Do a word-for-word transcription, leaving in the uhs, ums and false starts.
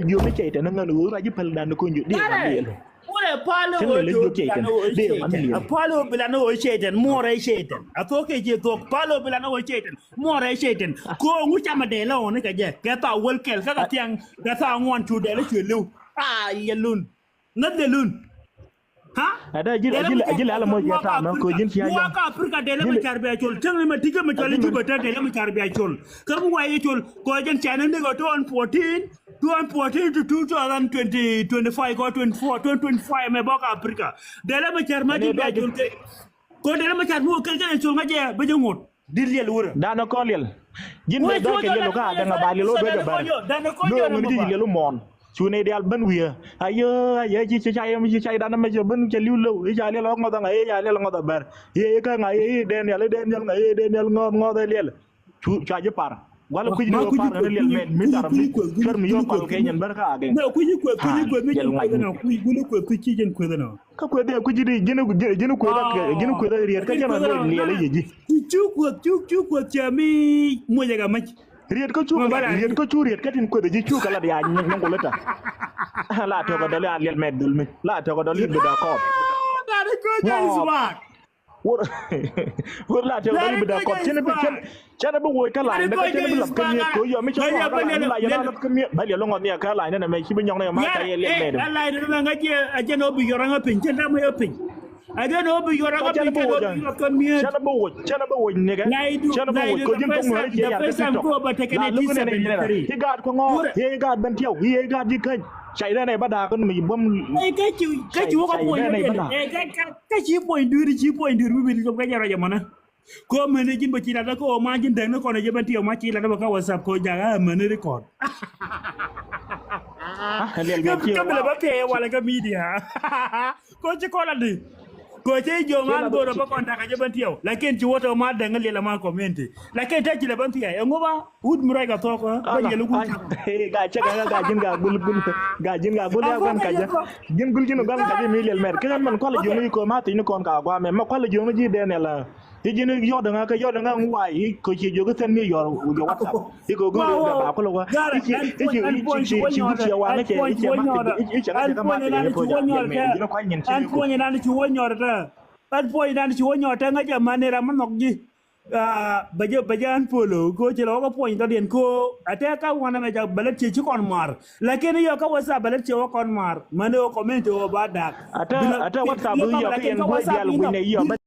liɛl jiök ni cɛy tɛn ŋän ɣöö ruac ji̱ päl dan ni konjo dee ŋän liɛl. Wurɛ palo wä jok dan wä cɛy tɛn. Palo bilan wä cɛy tɛn. Muɔrɛ cɛy tɛn. A thok kɛ ji̱ thok. Palo bilan wä cɛy tɛn. Muɔrɛ cɛy tɛn. Ko ŋu camɛ dee lɛ wä ni kɛ jɛ. Kɛ tha wäl kɛl. Kɛ kɛ thiaŋ. Kɛ tha ŋuan cu dee lɛ cuɛ liw. A yɛ lun. Ŋäth dee lun. Ha? Ada ji̱, ji̱, ji̱ lɛ ala mɔ jɛ ta̱a̱ mɛ ko ji̱n cia jɛ. Waka Africa dee lɛ mɛ car bia col. Teng ni mɛ tikɛ mɛ col i̱ Juba tɛ dee lɛ mɛ car bia col. Kä mi wa yɛ col. Ko jɛn ca ni ni kɛ two thousand fourteen, two thousand fourteen to two thousand twenty, twenty-five ko twenty-four, twenty twenty-five mɛ bɔk Africa. Dee lɛ mɛ car mɛ ji̱ bia col kɛ. Ko dee lɛ mɛ car mi wä kɛl kɛn col ŋa jɛ bɛ jɛ ŋot. Di liɛl wurɛ. Danɔ kɔn liɛl. Ji̱n bɛ dɔ̱ŋ kɛ liɛl wä kä Agaŋ a ba liɛl wä duec a bär. Danɔ kɔn liɛl wä mɔ. Cu nɛy diaal ben wi̱i̱. Ayö, ayö, ci, ci, ca yɛ, ci, ca yɛ danɔ mɛ cɛ ben cɛ li̱w lo̱w. I̱ ca liɛl wä ŋɔth a ŋa̱, i̱ ca liɛl ŋɔth a bär. I̱, i̱ kä ŋa̱, i̱, i̱ Daniel, i̱ Daniel ŋa̱, i̱ Daniel ŋɔth, ŋɔth ɛ liɛl. Cu, cua ji̱ par. Gualɛ kui̱c ni ɣöö par ɣän liɛl mɛn mi tar mi cuɛr mi yɔk pal kɛ nyɛn bär kä Agaŋ. Nɛ kui̱c kueth, kui̱c kueth mi ji̱n kueth nɔ, kui̱c kueth kui̱c ci ji̱n kueth nɔ. Kä kueth ɛ kui̱c di ji̱n, ji̱n kueth ɛ riet kä jɛn a loc liɛl ɛ yɛ ji̱. Cu kueth, cu, cu kueth cɛ mi mucɛ kɛ mac. Riet kä cu, riet kä cu, riet kä tin kueth ɛ ji̱ cu kɛ lat ya nyɔŋ kɛ lät a. La tɔk a dɔl ya liɛl mɛ dul mi. La tɔk a dɔl yit bi da kɔɔp. That is good, that is smart. Wur, wur la tɛk dɔl bi da kɔp cɛn bi cɛn, cɛn bi woc kä lany bɛ kä cɛn bi lap kä miet kɛ yɔ mi cɛ kɔn kä lany bi la yɛn a lap kä miet bä liɛl ŋɔth ni a kä lany ni mɛ ci bi nyɔk ni ma kä yɛ liɛl mɛ dɛ. Ɛ lany ni mɛ ŋa jɛ a jɛn ɔ bi yɔr ŋa piny cɛn dam ŋa piny. A jɛn ɔ bi yɔr ŋa piny cɛn ɔ bi yɔr kä miet. Cɛn bi woc, cɛn bi woc ni kɛ. Cɛn bi woc kɛ ji̱n tuŋ ŋa cɛ yar kä TikTok. La luk ni ni ni ci gaat kɛ ŋɔ, ci gaat ben tiɛw, ci gaat ji̱ käny. Cay dee nɛy bä da̱a̱k mi buɔ̱m. Ɛ kä ci kä ci wä kä puɔ̱ny kä jɛn ɛ kä kä kä ci puɔ̱ny dui̱r ci puɔ̱ny dui̱r mi bi di jɔp kä jɛ rɔy jɛ mɔnä. Kɔ mɛn ji̱n bä ci lat kä ɔ ma ji̱n däŋ ni kɔn ɛ jɛ ben tiɛw ma ci lat bä kä WhatsApp kɔ jakä ɛ mɛn ni record. Kä kä mi lɛ bä piɛ walɛ kä media. Kɔ ci kɔn lat di. Kɔ ci jiɔŋ an go̱o̱r ɔ bä kɔn dakä jɛ ben tiɛw lakin ci wä tɔ ma däŋ ni liɛl ɛ ma community lakin te ci lɛ ben tiɛw ɛ ŋuba. Wut mi ruac kɛ thok kä bä yɛl wut. Ga cɛ ga ga ji̱n ga gul gul ga ji̱n ga gul ya guan ka jɛ. Ji̱n gul ji̱n guan ka jɛ mi liɛl mɛr kɛ ɣän mɛn kualɛ ji̱n ni kɔ ma thi̱n ni kɔn ka gua mɛ ma kualɛ ji̱n ni ji̱ Daniel. I̱ ji̱n yɔt ŋa kɛ yɔt ŋa ŋu wa i̱ kɔ ci ji̱ kɛ thɛn mi yɔr jɛ WhatsApp. I̱ kɔ gul ba ba kualɛ wa i̱ ci i̱ ci i̱ ci i̱ ci i̱ ci wa ŋa cɛ i̱ cɛ ma i̱ cɛ ŋa cɛ ka ma thi̱n ni kɔ jɛ mɛ ji̱n kualɛ nyin ci ni kɔ. Ɛn puɔ̱ny dan ci wä nyɔɔt tɛ ŋäc ɛmɛn ni ram mi nhɔk ji̱. Bɛ jɛ bɛ jɛ ɛn polo ko ci lɛ wä kä puɔ̱ny dɔ̱diɛn ko. Ɛ tɛ kä wanɛ mɛ ca bɛ lät ci ci kɔn muar lakin yɔ kä WhatsApp bɛ lät ci wä kɔn muar mɛn ni wä community wä ba dak. Ɛ tɛ WhatsApp yɔ kä yɛn guec diaal wi̱nɛ yɔ.